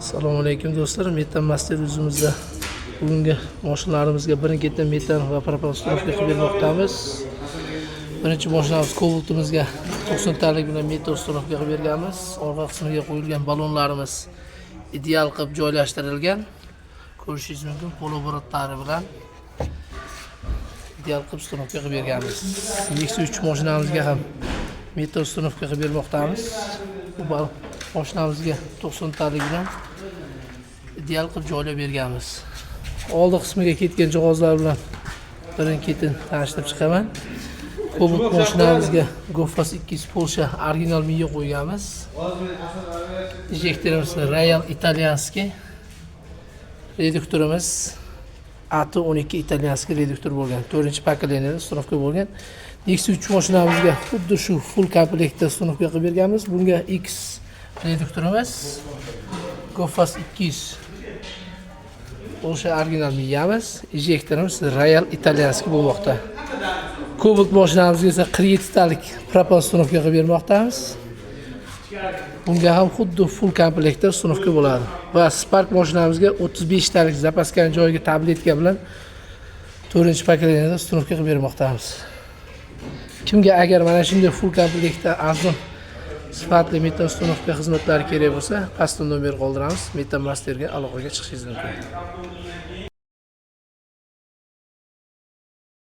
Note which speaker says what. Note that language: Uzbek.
Speaker 1: Assalomu alaykum, do'stlar. Metan Master o'zimizda bugungi mashinalarimizga birin-ketin metan va propan установка qilib bermoqdamiz. Birinchi mashinamiz Cobaltimizga 90 talik bilan metan установка qilib berganmiz. Orqa qismiga qo'yilgan ballonlarimiz ideal qilib joylashtirilgan. Ko'rishingiz mumkin, полуоборот lari bilan ideal qilib установка qilib berganmiz. Nexia 3 mashinamizga ham metan установка qilib bermoqdamiz. Bu mashinamizga 90 talik bilan ideal qilib joylab berganmiz. Oldi qismiga ketgan jihozlar bilan birin-ketin tanishtirib chiqaman. Cobalt mashinamizga Gofas 200 Polsha original miya qo'yganmiz. Injektorimiz Royal итальянский. Reduktorimiz AT12 итальянский reduktor bo'lgan. 4-поколение установка bo'lgan. Nexia 3 mashinamizga xuddi shu full komplektda установка qilib berganmiz. Bunga X reduktorimiz, Gofas 200 o'sha original miyamiz, injektorimiz Royal итальянский bo'lmoqda. Cobalt mashinamizga esa 47 talik propan установка qilib bermoqdamiz. Bunga ham xuddi full komplektda установка bo'ladi. Va Spark mashinamizga 35 talik запаска ni joyiga tabletka bilan 4-поколение da установка qilib bermoqdamiz. Kimga agar mana shunday full komplektda arzon, sifatli metan установка xizmatlari kerak bo'lsa, pastda nomer qoldiramiz. Metan Masterga aloqaga chiqishingiz mumkin.